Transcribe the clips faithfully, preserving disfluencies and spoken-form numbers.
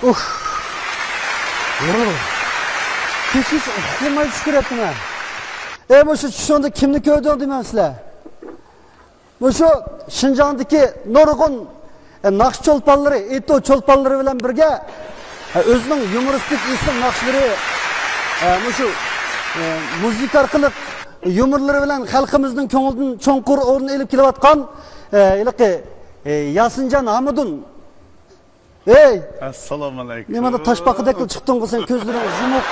ئۇھ. كېچىچە ئۇخلىماي چۈش كۆرۈۋاتىمەن. ئەي، مۇشۇ چۈشۈڭدە كىمنى كۆردۈڭ دېمەمسىلەر؟ مۇشۇ شىنجاڭدىكى نۇرغۇن، ئە، ناخشا چولپانلىرى، ئېيتو چولپانلىرى بىلەن بىرگە، ئە، ئۆزىنىڭ يۇمۇرىستىك ئېسىل ناخشىلىرى، ئە، مۇشۇ، ئە، مۇزىكا ئارقىلىق يۇمۇرلىرى بىلەن خەلقىمىزنىڭ كۆڭلىدىن چوڭقۇر ئورۇن ئېلىپ كېلىۋاتقان، ئە، ھېلىقى، ئە، ياسىنجان ھامىدۇن. ھەي! ئەسسالامۇ ئەلەيكۇم. نېمانداق تاشپاقىدەكلا چىقتىڭغۇ سەن، كۆزلىرىڭ يۇمۇق.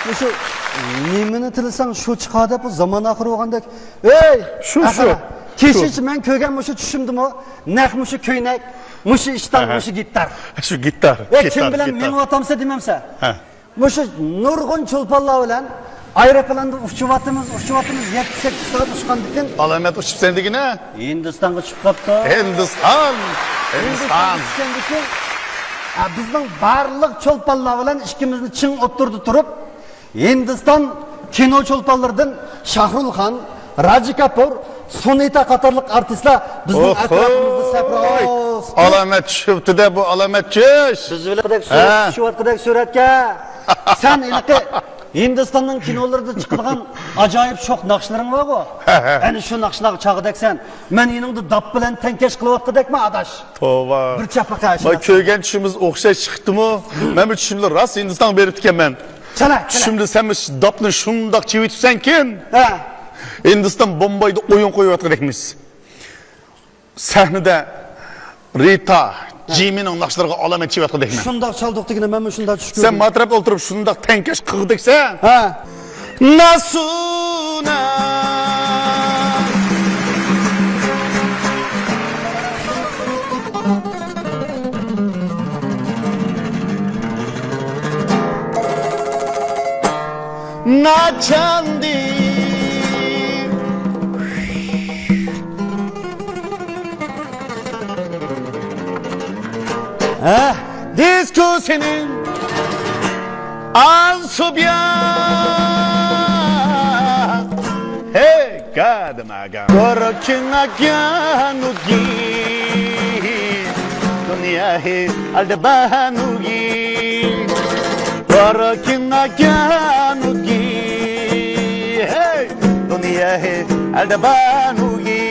مۇشۇ نېمىنى تىلىسەڭ شۇ چىقار دەپ، بۇ زامان ئاخىرى بولغاندەك. ھەي! شۇ، شۇ، ئەقەل. شۇ. كېچىچە مەن كۆرگەن مۇشۇ چۈشۈمدىمۇ نەق مۇشۇ كۆينەك، مۇشۇ ئىشتان، ئەھە، مۇشۇ گىتار. شۇ گىتار، ھەي، كىم گىتار، بىلەن گىتار. مېڭىۋاتامسەن دېمەمسەن؟ ھە. مۇشۇ نۇرغۇن چولپانلار بىلەن ئايروپىلاندا ئۇچۇۋاتىمىز، ئۇچۇۋاتىمىز، يەتتە سەككىز سائەت ئۇچقاندىكىن. ئالامەت ئۇچۇپسەن دېگىنە. ھىندىستانغا چۈشۈپ قاپتۇ. ھىندىستان! ھىندىستان! ھىندىستانغا چۈشكەندىكىن، ئە، بىزنىڭ بارلىق چولپانلار بىلەن ئىككىمىزنى چىڭ ئوتتۇرىدا تۇرۇپ، ھىندىستان كىنو چولپانلىرىدىن شاھرۇخ خان، راجى كاپۇر، سۇنىتا قاتارلىق ئارتىسلار بىزنىڭ ئەتراپىمىزدا سەپراۋۇز. ئالامەت چۈشۈپتۇ-دە بۇ، ئالامەت چۈش. بىز بىلەن سۈرەتكە ھە. چۈشۈۋاتقۇدەك سۈرەتكە. سەن ھېلىقى ھىندىستاننىڭ كىنولىرىدا چىقىدىغان ئاجايىپ شوخ ناخشىلىرىڭ بارغۇ. ھە، ھە. ئەنە شۇ ناخشىلارغا چالغۇدەكسەن. مەن يېنىڭدا داپ بىلەن تەڭكەش قىلىۋاتقۇدەكمۇ، ئاداش؟ توۋا. بىر چاپىقى ۋاي، ئاشۇنداق. كۆرگەن چۈشىمىز ئوخشاش چىقىپتىمۇ؟ مەن بۇ چۈشۈمدە راست ھىندىستانغا بېرىپتىكەنمەن. چالا، چالا. چۈشۈمدە سەن مۇشۇ داپنى شۇنداق چېۋىتىپسەنكىن. ھە. ھىندىستان بومبايدا ئويۇن قويۇۋاتقۇدەكمىز. سەھنىدە رىتا، جىمىنىڭ ناخشىلىرىغا ئالامەت چېۋىۋاتقۇدەكمەن. شۇنداق چالدۇق دېگىنە، مەنمۇ شۇنداق چۈش كۆردۈم. سەن ما تەرەپتە ئولتۇرۇپ شۇنداق تەڭكەش قىلغۇدەكسەن. ھە. ناسۇنا. ناچاندى. ھە، دىسكو سېنىڭ ئانسۇبيا. ھەي، گادىماگا. گوركىڭاگانۇگى. دۇنياھى ئالدىبانۇگى. گوركىڭاگانۇگى. ھەي، دۇنياھى ئالدىبانۇگى.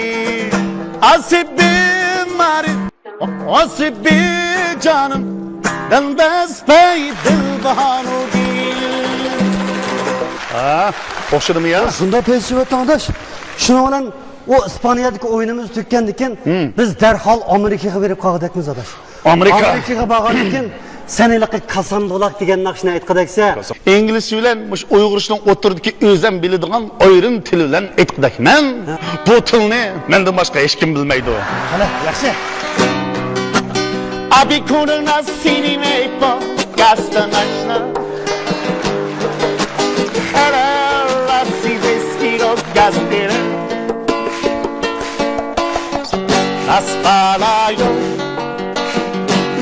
ئاسىبى مارى. ئاسىبى جانىم، دەلدەس پەي دىلبانۇگى. ھە، ئوخشىدىمۇ يا؟ شۇنداق پەيزى چىۋەتتىڭ، ئاداش. شۇنىڭ بىلەن ئۇ ئىسپانىيەدىكى ئويۇنىمىز تۈگىگەندىن كېيىن، بىز دەرھال ئامېرىكىغا بېرىپ قالغۇدەكمىز، ئاداش. ئامېرىكا. ئامېرىكىغا بارغاندىن كېيىن سەن ھېلىقى كاسام بۇلاق دېگەن ناخشىنى ئېيتقۇدەكسەن. ئىنگلىزچە بىلەن مۇشۇ ئۇيغۇرچىنىڭ ئوتتۇرىدىكى ئۆزەم بىلىدىغان ئايرىم تىلى بىلەن ئېيتقۇدەكمەن. بۇ تىلنى مەندىن باشقا ھېچكىم بىلمەيدۇ. قېنى، ياخشى. I'll be cool enough, see me make for gas the night. Hello, I see whiskey, go gas dinner. Aspalayo,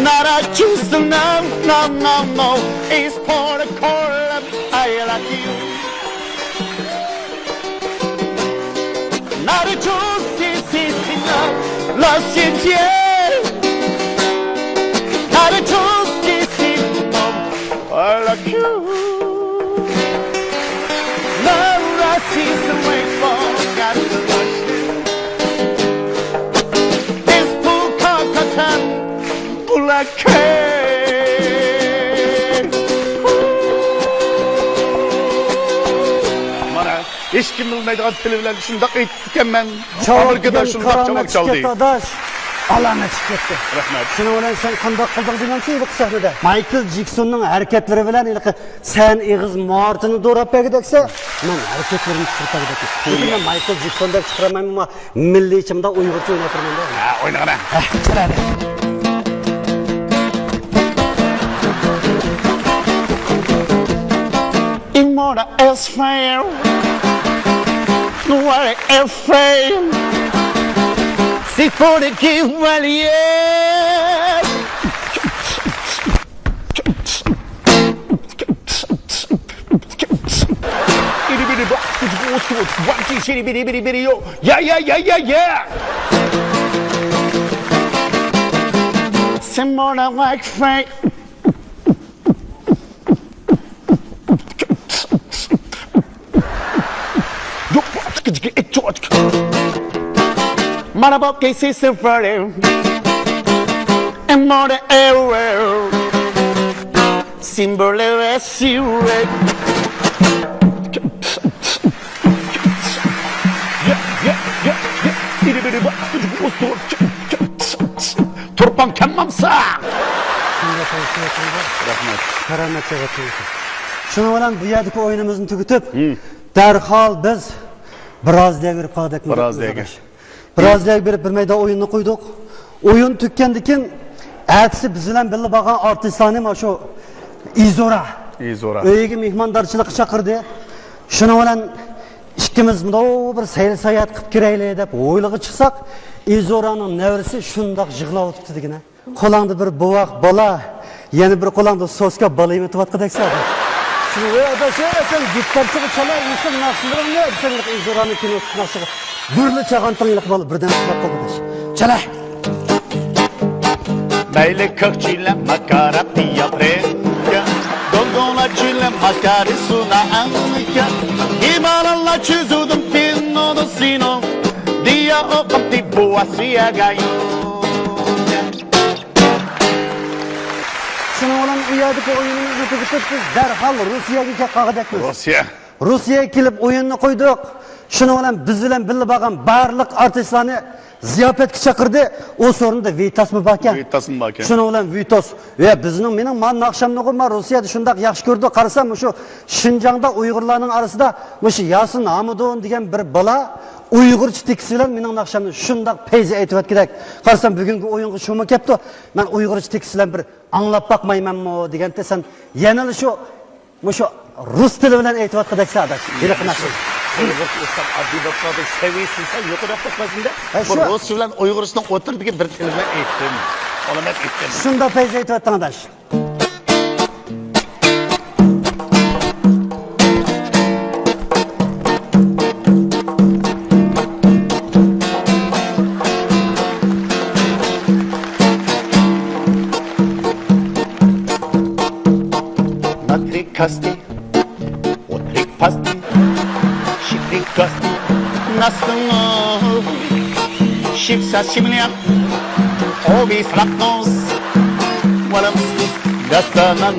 not a juice, no, no, no, no. It's for the cold, I like you. Not a juice, see, see, see, no. Lost in jail. Not a juice, see, see, no. All of you. Now I see some way for God to wash you. This poor carcass and black hair. مانا، ھېچكىم بىلمەيدىغان تىلى بىلەن شۇنداق ئېيتىپتىكەنمەن. ئامېرىكىدا شۇنداق چاۋاك چالدى. كەتتى، ئاداش. ئالامەت چىقىپ كەتتى. رەھمەت. شۇنىڭ بىلەن سەن قانداق قىلدىڭ دېگەنسە، ھېلىقى سەھنىدە مايكل جېكسوننىڭ ھەرىكەتلىرى بىلەن ھېلىقى سەن ئېغىز مارتىنى دوراپ بەرگۈدەكسە، مەن ھەرىكەتلىرىمنى چىقىرىپ بەرگۈدەكمەن. لېكىن مەن مايكل جېكسون دەپ چىقىرالمايمەن، مىللىيچە مۇنداق ئۇيغۇرچە ئويناپ بېرىمەن. ھە، ئوينىغىنا. ھە، چىقىرايلى. Immortal is fair. What a fail. C'est pour le Guy Williams. Yeah, yeah, yeah, yeah, yeah. Similar like fame. Bada bop, K C Symphony. And more than ever. Simple as you. تۇرپان كەممامسا. شۇنداق قىلىپ شۇنداق قىلىپ. رەھمەت. كارامەت جەھەتتىن. شۇنىڭ بىلەن بۇ يەردىكى ئويۇنىمىزنى تۈگىتىپ، دەرھال بىز بىرازىلىيەگە بېرىپ قالدۇق. بىرازىلىيەگە. بىرازىلىيەگە بېرىپ بىر مەيدان ئويۇننى قويدۇق. ئويۇن تۈگىگەندىن كېيىن ئەتىسى بىز بىلەن بىللە بارغان ئارتىسلارنى مانا شۇ ئىزورا ئىزورا. ئۆيىگە مېھماندارچىلىققا چاقىردى. شۇنىڭ بىلەن ئىككىمىز مۇنداق بىر سەيلە ساياھەت قىلىپ كىرەيلى دەپ ھويلىغا چىقساق، ئىزورانىڭ نەۋرىسى شۇنداق يىغلاۋېتىپتۇ دېگىنە. قولۇڭدا بىر بوۋاق بالا، يەنە بىر قولۇڭدا سوسكا بالا يېمىتىۋاتقۇدەكسەن. شۇنى، ۋەي ئاداش، ۋەي سەن گىتارچىغا چالا، ئىنسان ناخشىلىرىڭنى، سەن ئىزورانى كىنوسى ناخشىغا بىرلا چالغانتىڭ يىلقى بالا بىردەم ئۇخلاپ قالغۇدەك. چالا! مەيلى كۆكچىلە ماكارا پىياپرىكا، دولدولا چىلە ماكارى سۇنا ئەڭلىكە، ئىماراللا چىزۇدۇم پىنودو سىنو، دىيا ئوقۇمتى بۇۋاسىيەگايو. شۇنىڭ بىلەن ئۇ يەردىكى ئويۇنىمىزنى تۈگىتىپ، بىز دەرھال روسىيەگە كەپ قالغۇدەكمىز. روسىيە. روسىيەگە كېلىپ ئويۇننى قويدۇق. شۇنىڭ بىلەن بىز بىلەن بىللە بارغان بارلىق ئارتىسلارنى زىياپەتكە چاقىردى. ئۇ سورۇندا ۋىتاسمۇ باركەن. ۋىتاسمۇ باركەن. شۇنىڭ بىلەن ۋىتاس، ۋە بىزنىڭ، مېنىڭ مانا ناخشامنىغۇ ما روسىيەدە شۇنداق ياخشى كۆرىدۇ. قارىسام، مۇشۇ شىنجاڭدا ئۇيغۇرلارنىڭ ئارىسىدا مۇشۇ ياسىن ھامىدۇن دېگەن بىر بالا ئۇيغۇرچە تېكىست بىلەن مېنىڭ ناخشامنى شۇنداق پەيزى ئېيتىۋەتكۈدەك. قارىسام، بۈگۈنكى ئويۇنغا شۇمۇ كەپتۇ. مەن ئۇيغۇرچە تېكىست بىلەن بىر ئاڭلاپ باقمايمەنمۇ دېگەنتى، سەن يەنىلا شۇ، مۇشۇ رۇس تىلى بىلەن ئېيتىۋاتقۇدەكسەن ئاداش. ھېلىقى ناخشا. ئۇيغۇرچە ئېيتسام ئاددىي بولۇپ قالدى، سەۋىيەسى سەل يۇقىرىراق بولۇپ قالسۇن دە. ھە، بۇ شۇ. رۇسچە بىلەن ئۇيغۇرچىنىڭ ئوتتۇرىدىكى بىر تىل بىلەن ئېيتتىم. ئالامەت ئېيتتىم. شۇنداق پەيزى ئېيتىۋەتتىڭ ئاداش. Натрикасти, отрикпасти, шикрикасти, настыңо, шипса шимлям, обис лактоз, валамсыз гастанан.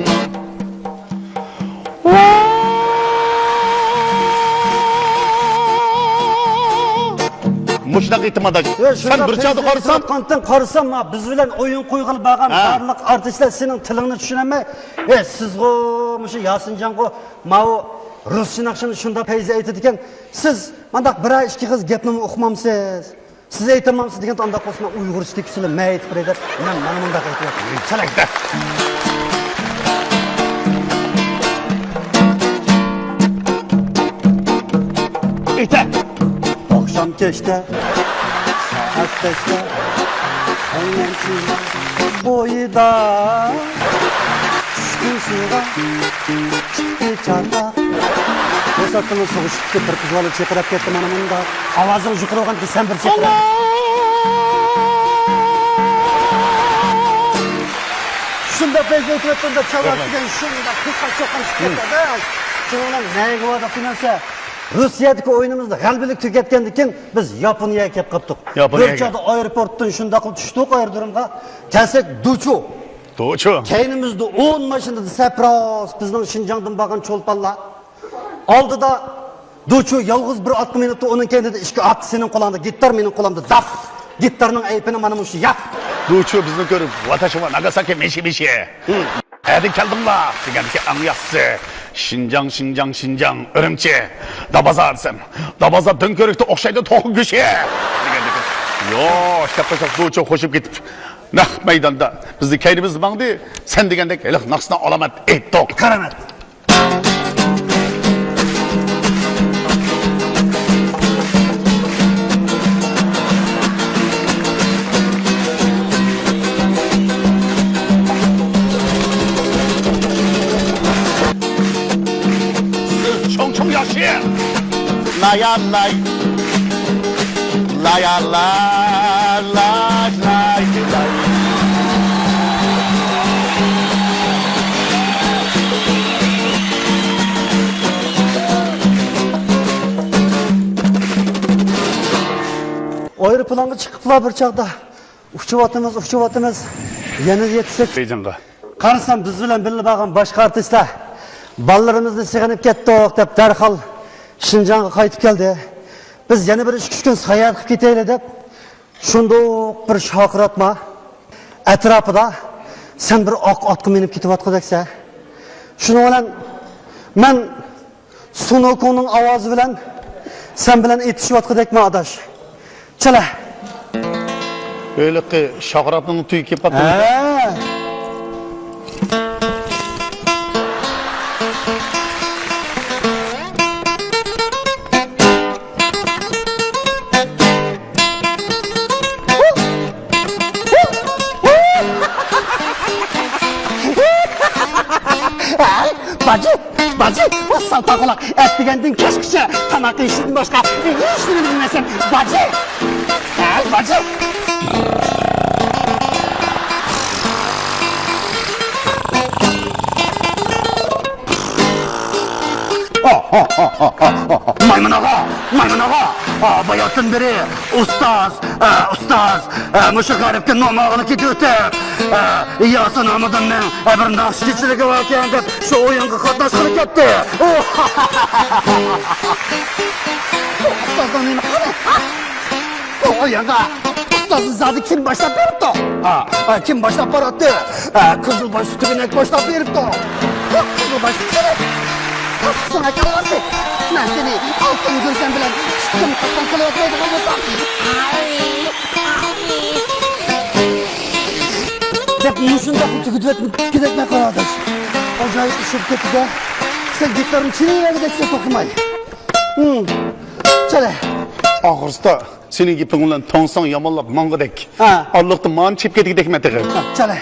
مۇشۇنداق ئېيتىم ئاداش. ئە، سەن شۇنداق بىر چاغدا قارىسام، قارىسام، ما، بىز بىلەن ئويۇن قويغىلى بارغان ھە. بارلىق ئارتىسلار سېنىڭ تىلىڭنى چۈشىنەلمەي، ئە، سىزغۇ، مۇشۇ ياسىنجانغۇ، ماۋۇ رۇسچە ناخشىنى شۇنداق پەيزى ئېيتىدىكەن، سىز مانداق بىرەر ئىككى قىز گەپنىمۇ ئۇقمامسىز؟ سىز ئېيتالمامسىز دېگەندە، ئانداق بولسا مەن ئۇيغۇرچە تېكىست بىلەن مەن ئېيتىپ بېرەي دەپ، مەن مانا مۇنداق ئېيتىۋاتىمەن. چالاي. ئېيتە. ئاخشام كەچتە، سائەت بەشتە، سەڭگەن چىمەن بويىدا. چۈشتۈم سۇغا، چىقتى چاقا. بۇ ساققىنىڭ سۇغۇشۇپ كېتىپ، بىر قىز بالا چىرقىراپ كەتتى، مانا مۇنداق. ئاۋازىڭ يۇقىرى بولغان دېسەم بىر چىرقىراپ. شۇنداق پەيزى ئېيتىۋەتكەندە، چاۋاك دېگەن شۇنداق قىزغا چوقۇن چىقىپ كەتتى. شۇنىڭ بىلەن نەگە بارغان دېمەسە، روسىيەدىكى ئويۇنىمىزنى غەلىبىلىك تۈگەتكەندىن كېيىن بىز ياپونىيەگە كېلىپ قاپتۇق. ياپونىيەگە. بىر چاغدا ئايروپورتتىن شۇنداق قىلىپ چۈشتۇق ئايرودرومغا. كەلسەك دوچۇ. دوچۇ. كەينىمىزدە ئون ماشىنىدا سەپراس بىزنىڭ شىنجاڭدىن بارغان چولپانلار. ئالدىدا دوچۇ يالغۇز بىر ئاتقا مىنىپتۇ، ئۇنىڭ كەينىدە ئىككى ئات، سېنىڭ قولۇڭدا گىتار، مېنىڭ قولۇمدا داپ. گىتارنىڭ ئەيپىنى مانا مۇشۇ ياپ. دوچۇ بىزنى كۆرۈپ، ۋاتاشىۋا ناگاساكى مىشى مىشى. ئەدە كەلدىڭلار دېگەندىكى ئەڭ ياخشىسى. شىنجاڭ، شىنجاڭ، شىنجاڭ، ئۈرۈمچى. دابازا دېسەم، دابازا دۆڭكۆۋرۈكتە ئوخشايدۇ توخۇ گۆشى. دېگەندىكى. يوش، دەپ قويساق دوچۇ خوشۇپ كېتىپ. نەق مەيداندا بىزنى كەينىمىزدە ماڭدى، سەن دېگەندەك ھېلىقى ناخشىنى ئالامەت ئېيتتۇق. كارامەت. سىز چوڭ چوڭ ياخشى. لايا لاي. لايا لاي، لاي، لاي، لاي. ئايروپىلانغا چىقىپلا بىر چاغدا ئۇچۇۋاتىمىز، ئۇچۇۋاتىمىز. يەنە يەتسەك بېيجىڭغا. قارىسام، بىز بىلەن بىللە بارغان باشقا ئارتىسلار، «بالىلىرىمىزنى سېغىنىپ كەتتۇق» دەپ، دەرھال شىنجاڭغا قايتىپ كەلدى. بىز يەنە بىر ئىككى ئۈچ كۈن ساياھەت قىلىپ كېتەيلى دەپ، شۇنداق بىر شارقىراتما ئەتراپىدا سەن بىر ئاق ئاتقا مىنىپ كېتىۋاتقۇدەكسەن. شۇنىڭ بىلەن مەن سۇنوكۇڭنىڭ ئاۋازى بىلەن سەن بىلەن ئېتىشىۋاتقۇدەكمەن، ئاداش. چېلە. ھېلىقى شاغراپنىڭ تۈگى كېلىپ قاپتۇ. ھە. باجى، باجى، ئۇ سالپاق قۇلاق، ئەتىگەندىن كەچكىچە تاماق يېيىشتىن باشقا ھېچنېمىنى بىلمەيسەن، باجى. ھەي، باجى. مايمۇن ئاغا، مايمۇن ئاغا، باياتتىن بېرى ئۇستاز، ئۇستاز، مۇشۇ غەربكە نومۇرغىلا كېتىۋېتىپ، ياسىن ھامىدىننىڭ بىر ناخشا كېچىلىكى باركەن دەپ شۇ ئويۇنغا قاتناشقىلى كەتتى. ئۇستازنىڭ نېمە قىلغىنى؟ ئۇ ئويۇنغا ئۇستازنى زادى كىم باشلاپ بېرىپتۇ؟ ئا، ئا، كىم باشلاپ باراتتى؟ ئا، قىزىل باشلىق تۈگۈنەك باشلاپ بېرىپتۇ. قىزىل باشلىق تۈگۈنەك. قاسقىسىڭ ئاكىلىۋەتتى. مەن سېنى ئالتۇن گۈلشەن بىلەن ئىككىم قاتقان قىلىۋەتمەيدىغان بولسام. دەپ مۇشۇنداق تۈگىتىۋەتكۈدەكمەن قاراداش. ئاجايىپ ئىش بولۇپ كەتتى-دە. سەن گىتارنى چېلىۋەرگۈدەكسەن توختىماي. ھىم. چالە. ئاخىرسىدا سېنىڭ گېپىڭ بىلەن توڭساڭ يامانلاپ ماڭغۇدەك. ھە. ئاللىقتا مانى چېپ كېتىكدەكمەن تېخى. ھە، چالە.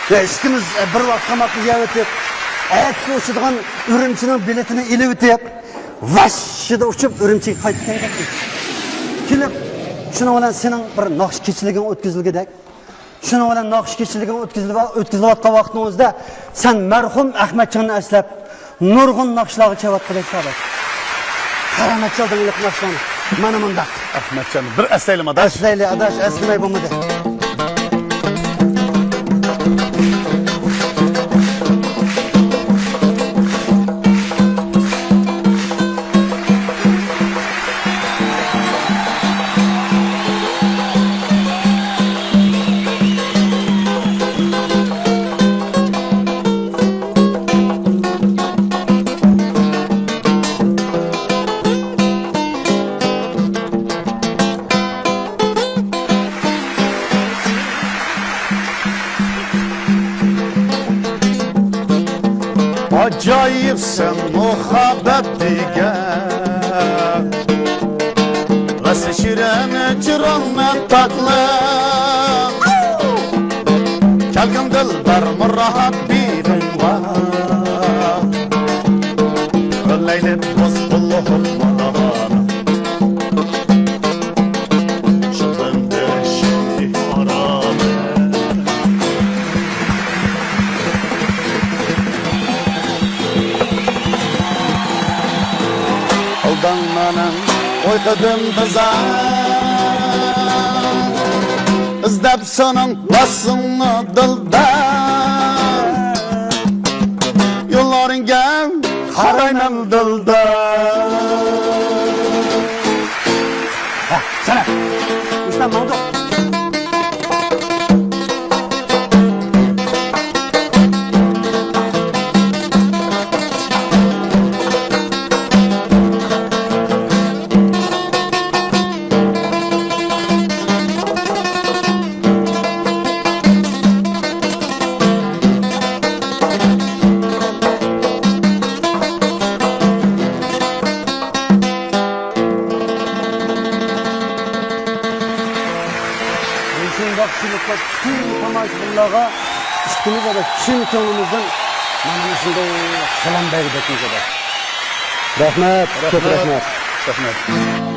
ۋە ئىككىمىز، ئە، بىر ۋاق تاماقنى يەۋېتىپ، ئەتىسى ئۇچىدىغان ئۈرۈمچىنىڭ بېلىتىنى ئېلىۋېتىپ، ۋاششىدە ئۇچۇپ ئۈرۈمچىگە قايتىپ كەلدۇق. كېلىپ، شۇنىڭ بىلەن سېنىڭ بىر ناخشا كېچىلىكىڭ ئۆتكۈزۈلگۈدەك. شۇنىڭ بىلەن ناخشا كېچىلىكىنى ئۆتكۈزۈلۈۋ-، ئۆتكۈزۈۋاتقان ۋاقتىڭىزدا سەن مەرھۇم ئەخمەتجاننى ئەسلەپ، نۇرغۇن ناخشىلارغا چېلىۋاتقۇدەك ساداش. قارا ئەمەت چالدىڭ ئىللىق ناخشىلارنى. مانا مۇنداق. ئەخمەتجان، بىر ئەسلەيلىمۇ ئاداش. ئەسلەيلى ئاداش، ئەسلىمەي بولمىدى. ئاجايىپسەن مۇھەببەت دېگەن، ۋەسلى شېرىن جىرىڭنى تاقلاپ، كەلگىن دىلبەر مۇراببىيىڭغا، ئۆلەيلى بوز بولۇپ مانا. ئالداڭ مېنىڭ ئۇيقۇدىن بىزار، ئىزدەپ سېنىڭ ۋاسلىڭنى دىلبەر، يوللىرىڭغا قارايمەن دىلبەر. ھە، سەنە. مۇشۇنداق ماڭدۇق. مۇشۇنداق كۈلۈپ پۈتۈن تاماشىبىنلارغا ئىككىمىزگە چىن كۆڭلىمىزدىن مانا مۇشۇنداق سالام بەرگۈدەكمىز. رەھمەت، كۆپ رەھمەت. رەھمەت.